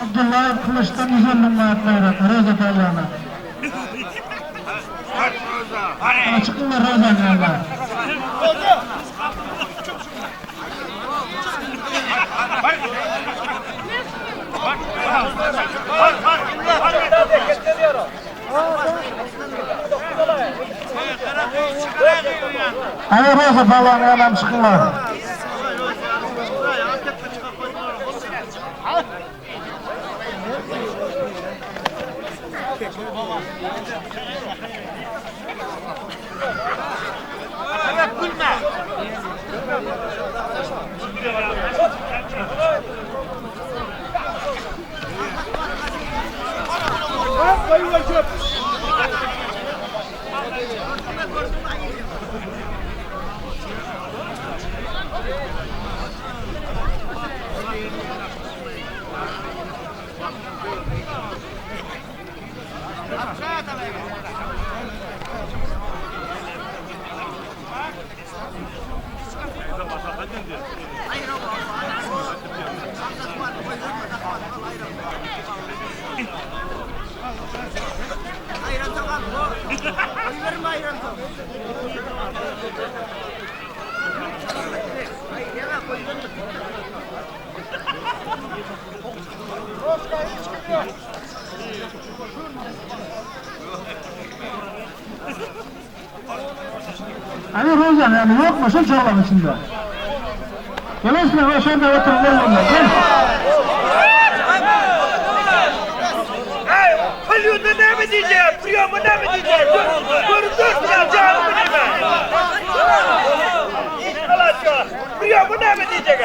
Abdullaýew Kylyçdan 150 mün manat baýrak Roza pälwana. Ana çykyňlar Rozanyň ýanyna. Ana Roza pälwanyň ýanyna çykyňlar. Ana Rozan ýany ýokmy şol çaglaryň içinde? Gelersiňiz we şonda oturyň bolmanda. Gel. Hey, Hollywood'da näme diýjek? Priýoma näme diýjek? Görüp dursun ya canımı neme? Allah Priýoma näme diýjek?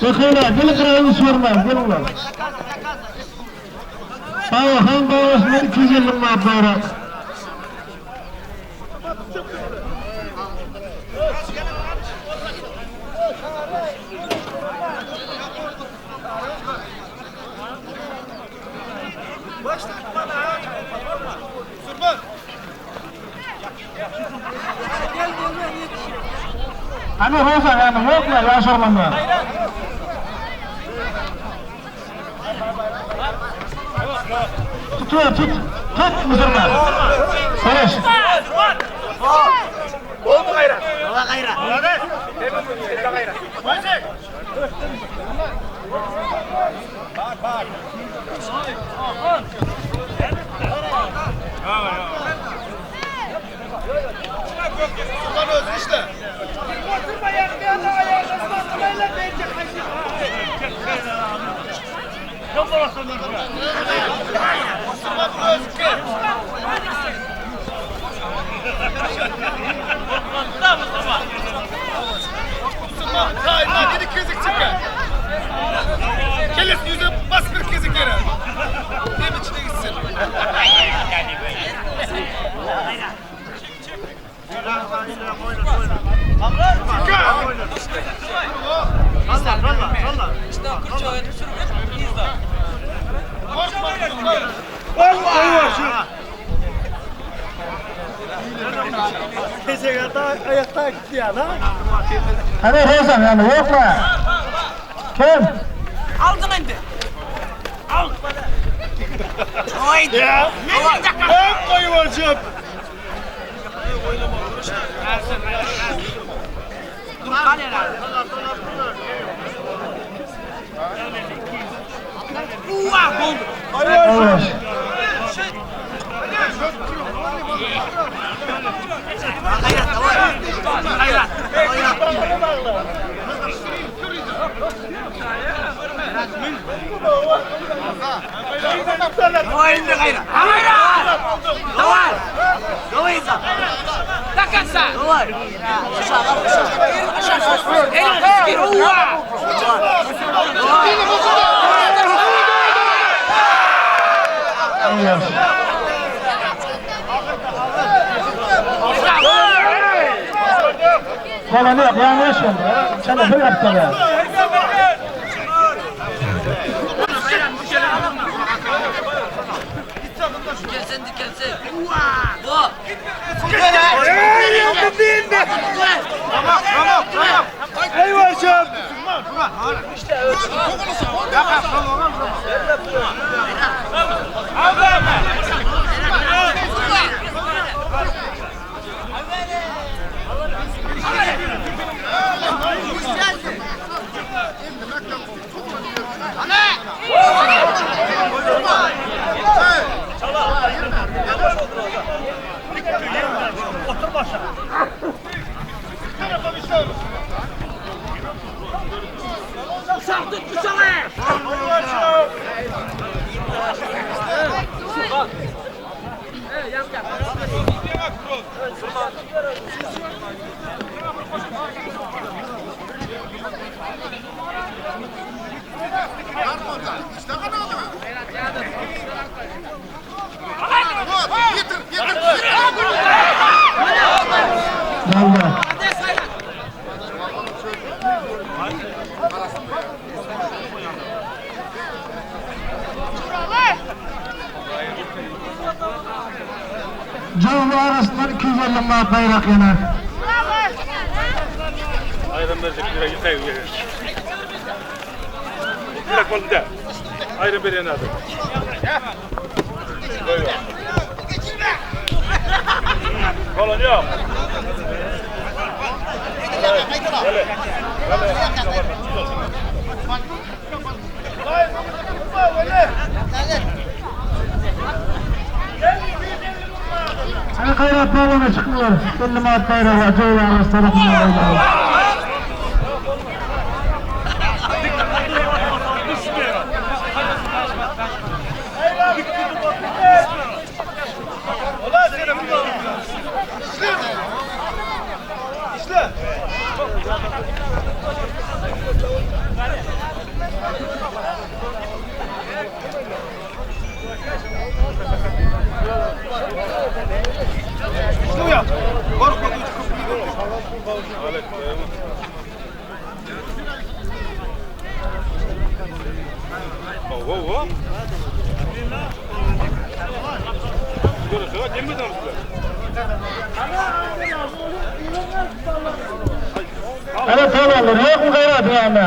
Bakaylar, gelin kırağını sorma, gelin Baba, han babasına 250 manat bayrak. Ana Roza yani yok mu yaş olanlar? Tut tut. Tut Mısırlar. Barış. Oldu gayra. Kelesi yüze bas bir kezi kere. Dem içine gitsin. Ana Roza yani yok mu? Kim? Aldın indi. Al. Ya. Ben koyacağım. Dur kal herhalde. Uva oldu. Evet. Давай indi gayra. Gayra. Давай. Давай за. До конца. Давай. Uva. Evet. Kalanı yok, yanlış oldu. Sana bir yaptı ya. Galdy. Jowly arasyndan 250 manat baýrak ýene. Ayran verecek lira gitme. Bırak oğlum de. Ayran berýän adam. Kolon yok. Hany Gaýrat palwana çykdylar. 50 manat baýraga Jowly arasy tarapyndan goýuldy. Oo, oo. Görüşürüz. Kim bilir Hany palwanlar ýokmy Gaýratyň ýanynda?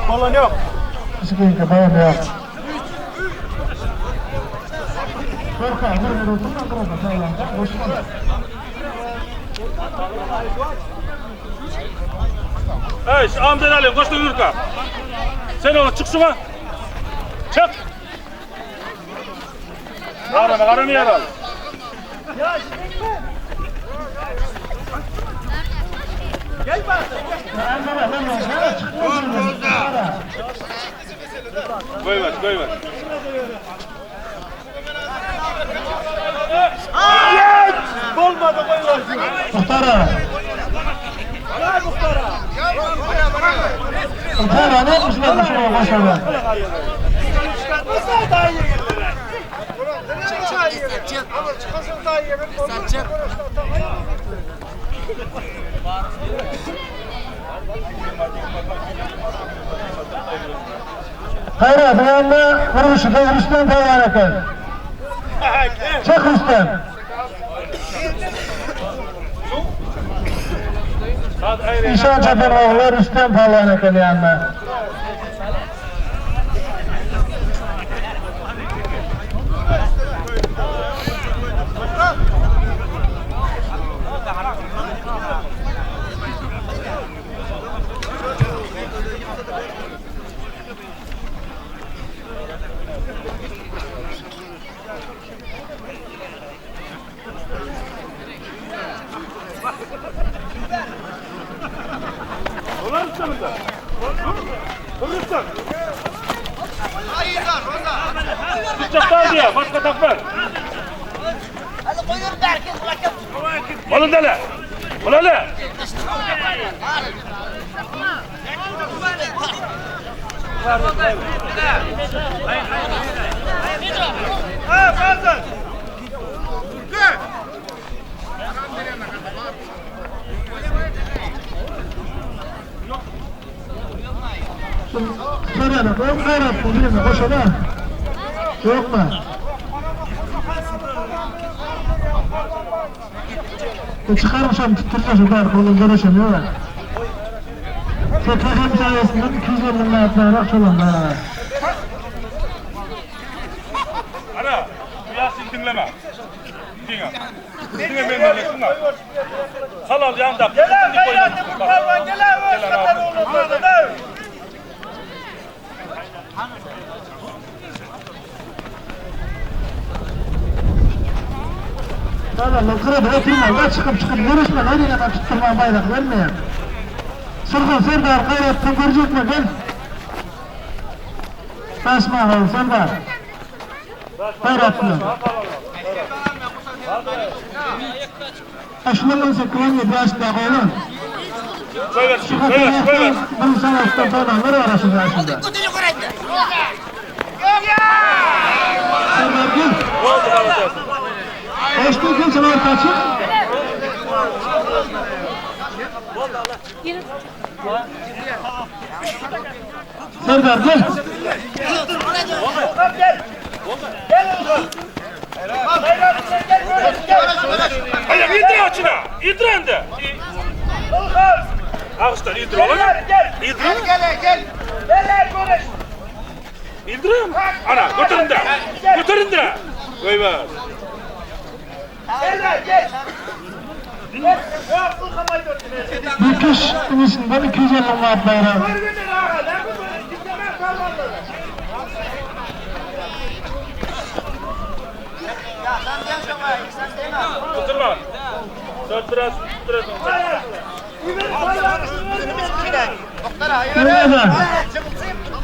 Kolon yok. Siziňki baýram ýok. Gorka, bir bir oturma, gorka, palwan. Goşma. Hey, şu amcan alayım. Koş da yürü Sen oğlum çık şuna. Çık. Arama, arama yer al. Koy ver, koy ver. Muhtara. Muhtara ne yapmışlar bu şuna koşarlar? Hayrat yanında vuruşu da Rüstem palwan eken. Çık Rüstem. Işan çopan ogly Rüstem pälwan eken ýanynda. Soralyk, öň gaýratly birine goşala. Ýokmy? E çykarmyşam tutdursa şu bar olar göreşen ýok. Şo hem saýasyndan 250 manat baýrak şolam bar. Ara, bu ýaşyny diňleme. Diňe. Diňe menden geçsin. Halal ýanda. Gel gaýratly bir palwan gel öz hatar olanlardan. Tamam, kırada oturma, da çıkıp çıkıp görüşme, öyle hemen tutturma bayrak vermeyen. Sırgın Serdar Gayrettin görecek mi gel. Basma ol Serdar. Gayretli. Aşılan olsa kıvamlı biraz daha koyalım. Goýber, Şu goýber, goýber. kadar bir savaşta falan var arasında aslında. Serdar gel. Boldy galyp. Hoştu gel sana kaçır. Serdar gel. Gel. Gel oğlum. Gayratlı gel böyle gel. Aýak indir açyna. Indir endi. Ilhan. Agysdan indir ola. Gel gel. Indir. Gel gel. Gel göreş. Indir. Ana, götürün de. Götürün de. Goýber. Gel gel. Gel. Ya Ilhan aydı. Bürküş inisinden 250 manat bayrağı. Görgünden ağa. Ne bu böyle? Dinlemez palwanları. Oturma. Dört biraz, biraz. Öyle de.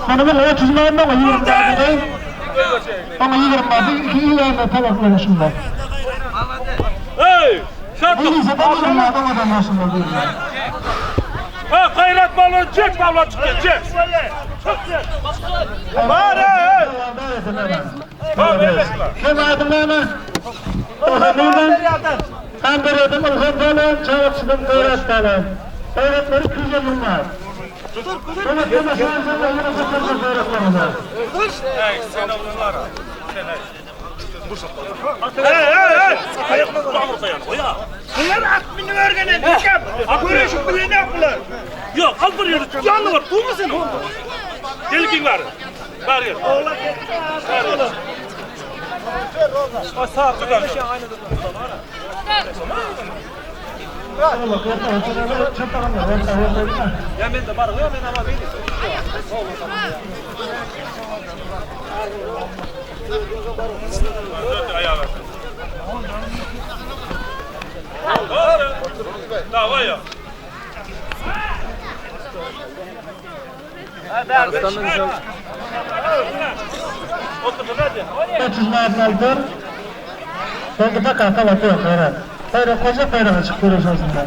Bana bak 30 manat mı? 20 manat. Ama 20 manat. 2 manat tabaklar şimdi. Hey! Şatlık. Öyleyse ben 20 manat adam olsun diyorum. Ha, Gayrat balon çek balon çıktı çek. Var Ha, vermesinler. Kim adımlarına? Ilhamından, ben veriyordum Ilham Dağlı, Çavakçı'dan Gayret Dağlı. Gayretleri 250 manat. Evet, evet, evet, evet, bayraklarına. Hey, sen oğlanlar. Sen hey. Hey, hey, hey. Ayakla ya. Bunlar at minip örgenen dikkat. Göreşip bilen ne bunlar? Yok, al bir yeri. Canlı var. Bu mu senin? Gel kim var? Var gel. Ya men de bar, ya men ama beni. Davay ya. Otur hadi. 300 manat aldır. Ben de kaka bakıyor hayran. Bayrak koca bayrağı çıkıyor aslında.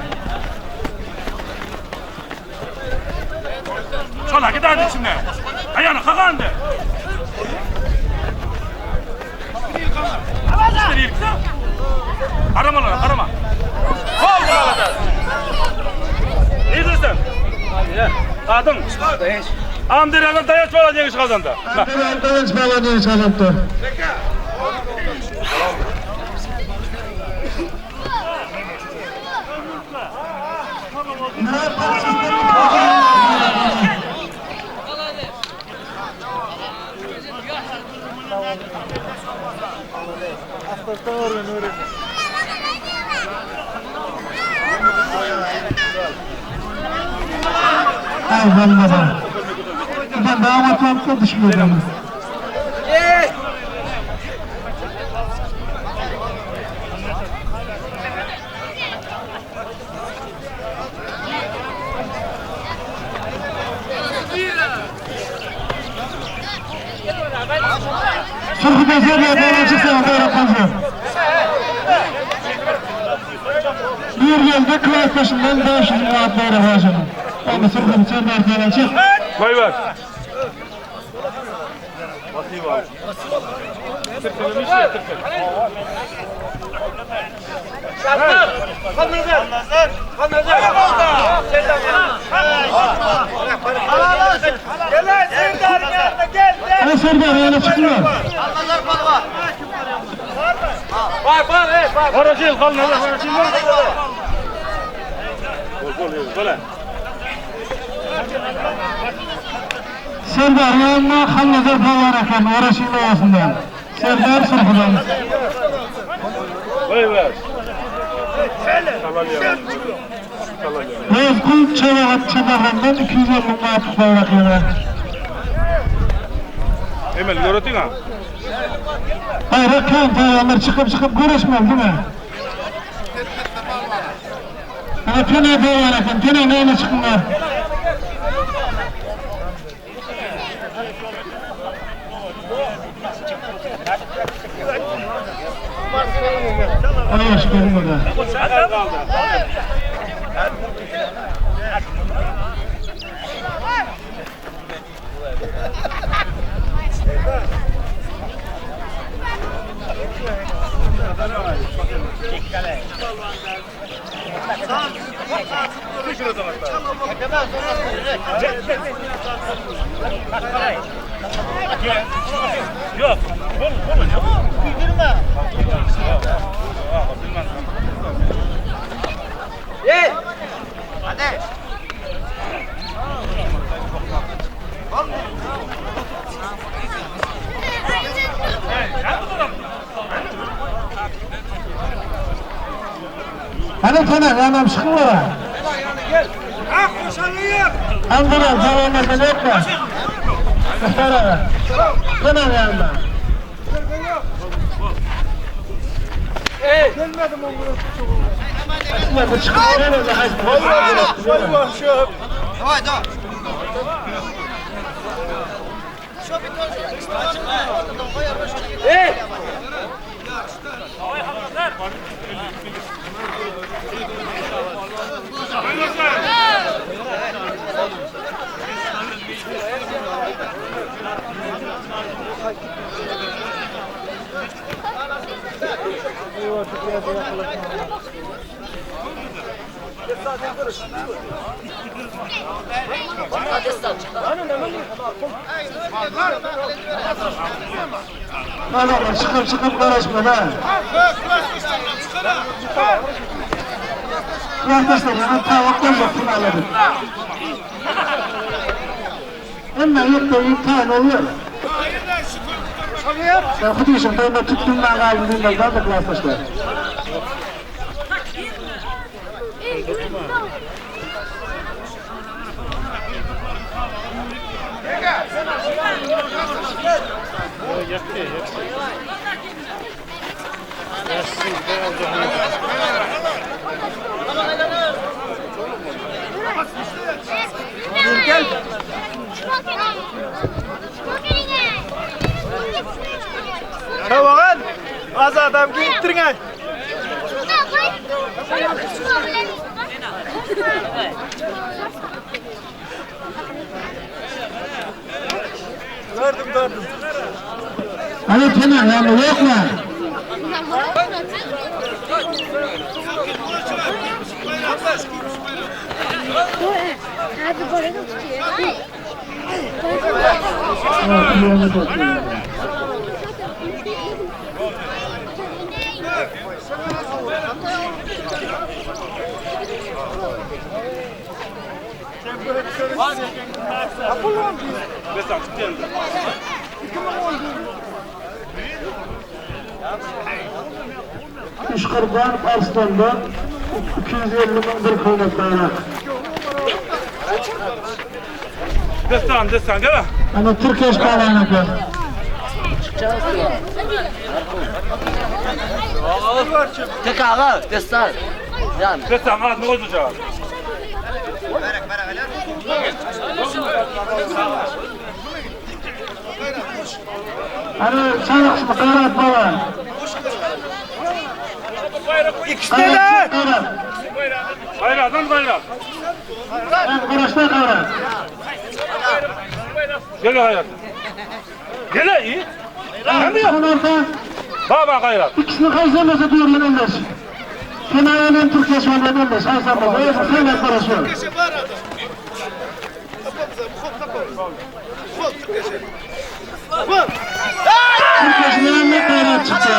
Çola giderdi içinde. Ayağını kakandı. Arama lan arama. Kol buralarda. Ne diyorsun? Adım. Amdira'dan dayaç var yemiş kazandı. Ben dayanç bağlanıyor çalıntı. Ay bolmasa. Ben daha oturup düşmüyorum. Surxu bezerle böyle çıksa bayrak kazı. Bir geldi klas başından 500 manat bayrak kazı. Ama Surxu Serdar falan çık. Vay ver. Gel Serdar'ın yanına gel gel. Ana Serdar yana çıkıyor. Varacıl kal ne varacıl. Gol gol gol. Serdar yanına Halnazar Palvan ekan Oraşin ovasından. Serdar Surxudan. Vay ver. Reyzkul Çabağat Çabağan'dan 250 manatlık bayrak yana. Emel gördün ha? Bayrak kan tayyorlar çıkıp çıkıp görüşmeli değil mi? Ana pene palvan ekan, pene neyine çıkınlar. Ay aşkım burada. Ana tane yanam çıkınlar. Ah koşalıyım. Andara zamanla yok. Muhtar ağa. Tane yanına. Gelmedim onlara. Bu çıkınlar ne Vay vay şu. Adamlar çıkıp çıkıp karışma ha. Arkadaşlar yana tavuk koyacak aladım. Ama yok da bir tane oluyor. Ben kutuşum ben de tuttum ben kaldım ben de klaslaşlar. Çabağın. Az adam giyittirin ay. Gördüm gördüm. Hadi tane yani yok mu? Üşgurban Arslandan 250 müň bir köýnek baýrak. Destan, destan, gel. Ana Türkeş palan eken. Tek ağa, destan. Yani. Destan, ağzını koyacağım. Ana Çanak Gaýrat palan. İkisi de. Gaýrat. Gayratdan gayrat. Ben Karaşta Gaýrat. Gel gayrat. Gel iyi. Ne Çıkın orta. Baba gayrat. İkisini kaysamasa diyorum 15. Kenaya'nın Türkeş palan 15. Kaysamasa. Yoksa sen de parası yok. Türkeş'e var adam. Kapamıza, bu kop kapamız. Kop Türkeş'e. Kop. Türkeş'in yanına Gayrat çıktı.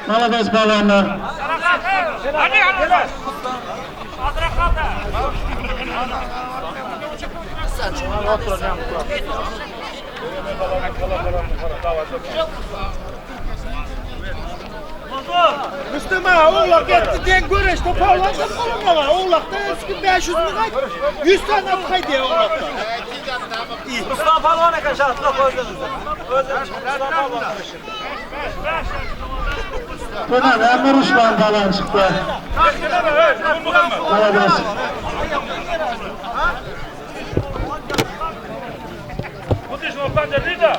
Malades palanlar. Hadi hadi. Müslüman oğlak etti diyen güreşte pavlansa kolumla Oğlakta eski 500 mi kaydı? 100 tane at kaydı ya oğlakta. Mustafa Palvan ekan şartla koydunuz. Mustafa Palvan. Kenan Emre Ruslan palan çıktı. Malades. Bu dişin o pancar değil de.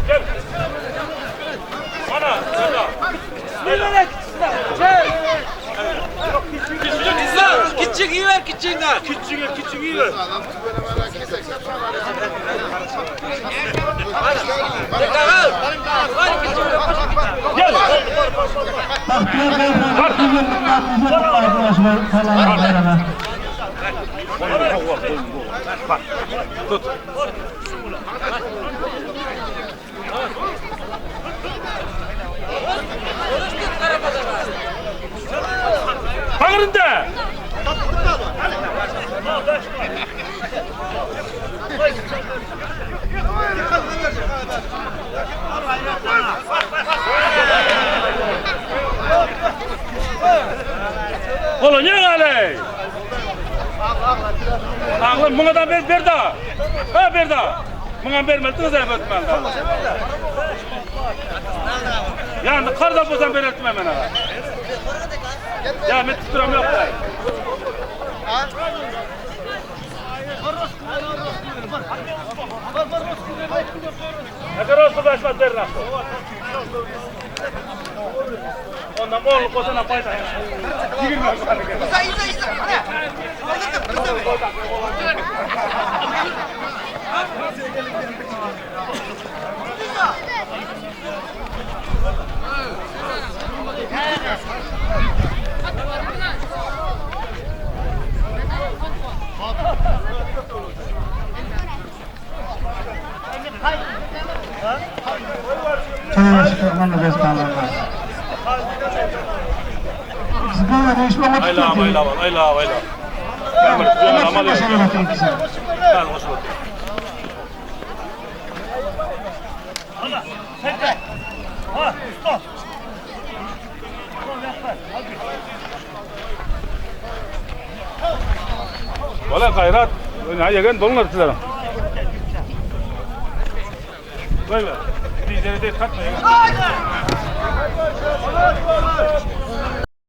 Gel. Bana, sana. Küçük iyi ver küçüğünden. Küçüğü, küçüğü ver. Tek ağa. Var küçüğünden. Gel. Bahtiyar Beyefendi 250 müň 670 müň palan baýraga. Tut. Bağırın da. Oğlum ne hali? Ağlım buna da ber, ber da. Ha ber da. Buna bermedi kız etmem. Yani karda bozan ber etmem ben ha. Ya ben tuturam yok da. Ne kadar olsa da açmaz der nasıl. Ondan oğlu kosana payda. Çanak çıktı Malades palanlar. İkisi böyle değişme ama Ayla tutuyor. ayla ayla ayla. Ama başarılı ikisi. Ben hoş bulduk. Valla gayrat. Ne yegen dolunlar sizlere. Vay be. Dizleri de katma.